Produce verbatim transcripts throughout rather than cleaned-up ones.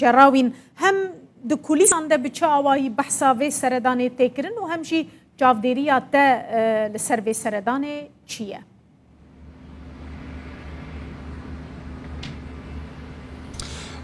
Cerawîn, hem di kulîsan de bi çi awayî behsa vê seredanê tê kirin û hem jî çavdêriya te, e, li ser vê seredanê çi ye?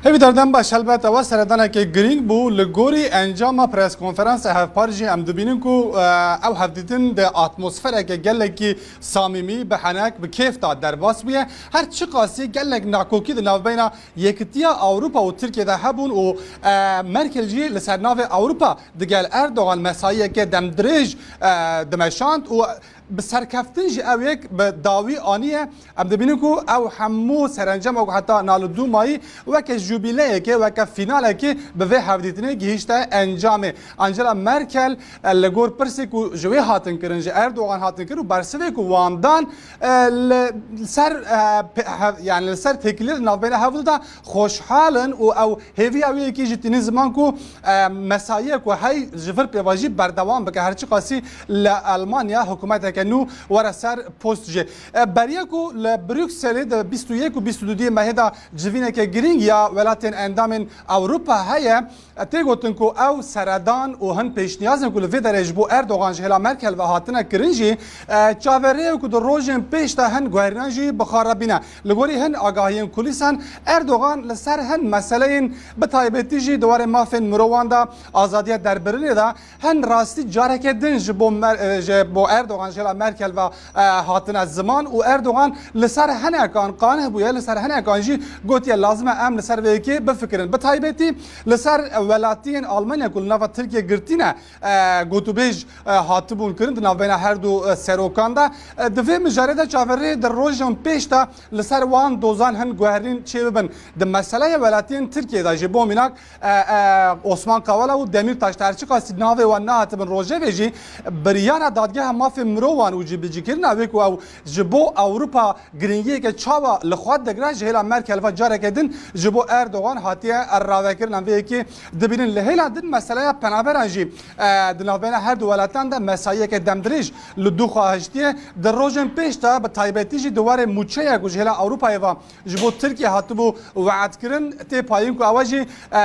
Hêvîdar, dem baş. Helbet ew seredaneke girîng bû. Li gorî encama preskonferansa hevpar jî em dibînin ku, e, ew hevdîtin di atmosfereke gelekî samîmî, bi henek, bi kêf de derbas bûye. Her çiqasî gelek nakokî di navbeyna Yekitiya Ewropa û Tirkiye de hebûn û, e, Merkel jî li ser navê Ewropa digel Erdogan mesayiyeke demdirêj, e, dimeşand û bi serkeftin jî ew yek bi dawî aniye. Em dibînin ku ew hemû serencama ku heta na li dû mayî weke jubîleyekê, weke fînalekê bi vê hevdîtinê gihîşte encamê. Angela Merkel, e, li gor pirsê ku ji wê hatin kirin, ji Erdogan hatin kirin û bersivê ku wan dan, e, li ser, e, pe-, hev-, yani li ser têkiliyê di navbeyna hev du de xweşhal in û ew hêviya wê yekê jî tînin ziman ku, e, mesayiyê ku hey ji vir pêva jî berdewam bike, her çiqasî li Almanya hikûmeteke nû were ser post jî. E, beriya ku li Brukselê di bîst û yek û bîst û du mehê de civîneke girîng ya welatên endamên Ewropa heye, e, tê gotin ku ew seredan û hin pêşniyazên ku li vê derê ji bo Erdogan ji hêla Merkel ve hatine kirin jî, e, çaverê ye ku di rojên pêş de hin guherînan jî bi xwe re bîne. Li gorî hin agahiyên kulîsan, Erdogan li ser hin meseleyên, bi taybetî jî di warê mafên mirovan de, azadiya derbirinê de, hin rastî careke din ji bo Mer-, e, ji bo Erdogan ji hêla Merkel ve, e, hatine ziman û Erdogan li ser hinekan qaneh bûye, li ser hinekan jî gotiye, lazim e em li ser vê yekê bifikirin. Bi taybetî li ser welatiyên Almanya ku li nava Tirkiye girtî ne, e, gotûbêj, e, hatibûn kirin di navbeyna her du, e, serokan de. E, di vê mijarê de çaverê di rojan pêş de li ser wan dozan hin guherîn çêbibin. Di meseleya welatiyên Tirkiyê de jî bo mînak, e, e, Osman Kavala û Demîrtaş de her çiqasî navê wan nehatibin rojevê jî, biryara Dadgeha Mafê Mirovan û cîbicîkirina wê ku ew ji bo Ewropa girîngiyeke çawa li xwe digre, ji hêla Merkel ve careke din ji bo Erdogan hatiye ravekirin. Em vê yekê dibînin. Li hêla din meseleya penaberan jî, e, di navbeyna her du welatan de mesayiyeke demdirêj li dû xwe hiştiye. Di rojên pêş de, bi taybetî jî di warê mûçeya ku ji hêla Ewropayê ve ji bo Tirkiye hatibû we'dkirin, tê payîn ku ewe jî, e,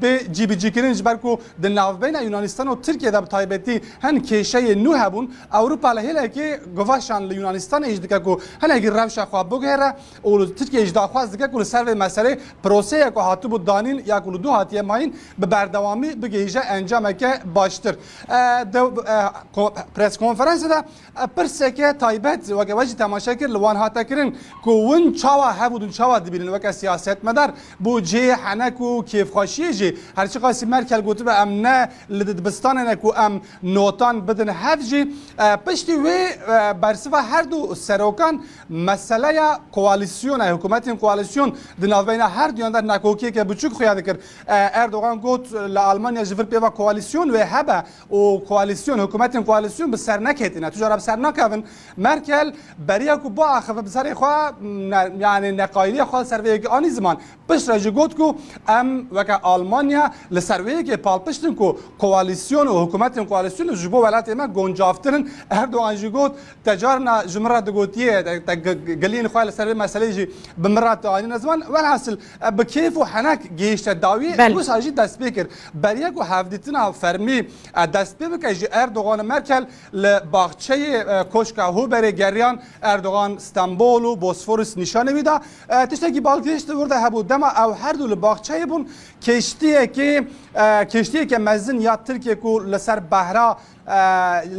bê cîbicîkirin, ji ber ku di navbeyna Yunanistan û Tirkiye de bi taybetî hin kêşeyên nû hebûn. Ewropa li hêlekê guvaşan li Yunanistanê jî dike ku hinekî rewşa xwe biguhere û li Tirkiye jî daxwaz dike ku li ser vê meselê proseyê ku hatibû danîn ya ku li dû hatiye mayîn bi berdewamî bigihîje encameke baştir. E, de, e, ko-, pres konferansê de, e, pirseke taybet weke we jî temaşe kir li wan hate kirin ku win çawa hev û din çawa dibînin weke siyasetmedar, bo cihê henek û kêfxweşiyê jî, her çiqasî Merkel gotibe em ne li dibistanê ne ku em notan bidin hev jî, e, piştî wê, e, bersiva her du serokan meseleya koalîsyona, hikûmetên koalîsyon di navbeyna her duyan de nakokiyeke biçûk xuya dikir. E, Erdogan got, li Almanya ji vir pê ve koalîsyon wê hebe û koalîsyon, hikûmetên koalîsyon bi ser neketine. Tu cara bi ser nakevin. Merkel beriya ku biaxive bi serê xwe, ne, yani neqayîliya xwe li ser vê yekê anî ziman. Piştre jî got ku em weke Almanya li ser vê yekê palpişt in ku koalîsyon û hikûmetên koalîsyon ji bo welatê me goncavtir in. Erdogan jî got, te carna ji min re digotiye, te, te g-, g-, giliyên xwe li ser vê meselê jî bi min re tu anîne ziman. Welhasil, e, bi kêf û henek gihişte dawiyê, Belê. Wisa jî dest pê kir. Beriya ku hevdîtina fermî, e, dest pê bike, ji Erdogan û Merkel li baxçeyê, e, Koşka Huberê geriyan, Erdogan Stenbol û Bosforus nîşanê wî da. E, tiştekî balkêş di wir de hebû. Dema ew her du li baxçeyê bûn, keştiyekê, e, keştiyeke mezin ya Tirkiye ku li ser behra, e,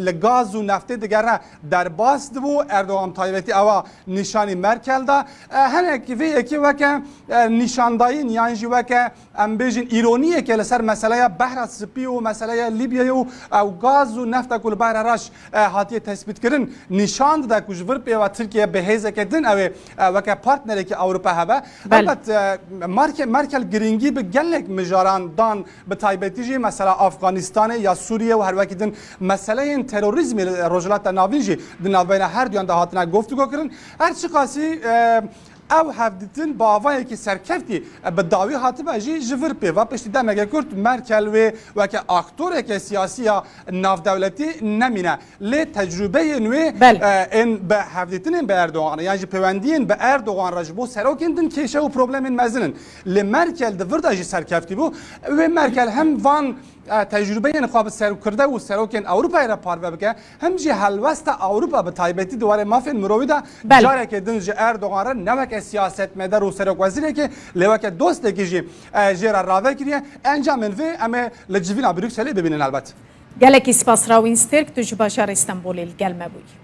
li gaz û neftê digere derbas dibû. Erdogan taybetî ewa nîşanî Merkel da. E, hinek vê yekê weke, e, nîşandayîn yan jî weke, em bêjin, îroniyeke li ser meseleya Behra Spî û meseleya Lîbyayê û ew gaz û nefta ku li Behra Reş, e, hatiye tespîtkirin nîşan dide ku ji vir pêva Tirkiye bi hêzeke din ew ê, e, weke partnerekî Ewropa hebe. Belê. Elbet, e, Marke-, Merkel girîngî bi gelek mijaran dan, bi taybetî jî mesela Afganistanê ya Sûriye û her wekî din meseleyên terorîzmê li Rojhilata Navîn jî di navbeyna her duyan de hatine guftûgo kirin. Her çiqasî, e, Ew hevdîtin bi avayekî serkeftî bi dawî hatibe jî ji vir pê ve. Piştî demeke kurt Merkel wê weke aktoreke siyasî ya navdewletî nemîne. Lê tecrûbeyên wê, Belê. e, ên bi hevdîtinên bi Erdogan re, yan jî pêwendiyên bi Erdogan re ji bo serokên din kêşe û problemên mezin in. Lê Merkel di vir de jî serkeftî bû. Wê Merkel hem van, e, tecrûbeyên xwe bi serokirde û serokên Ewropayê re parve bike, hem jî helwesta Ewropa bi taybetî di warê mafên mirovî de Belê. careke din ji Erdogan re ne weke siyasetmeder û serokwezîrekê, lê weke dostekî jî, e, jê re rave kiriye. Encamên vê em ê li civîna Brukselê bibînin helbet. Gelekî spas Rawîn Stêrk, tu ji bajarê Stenbolê li gel me bûyî.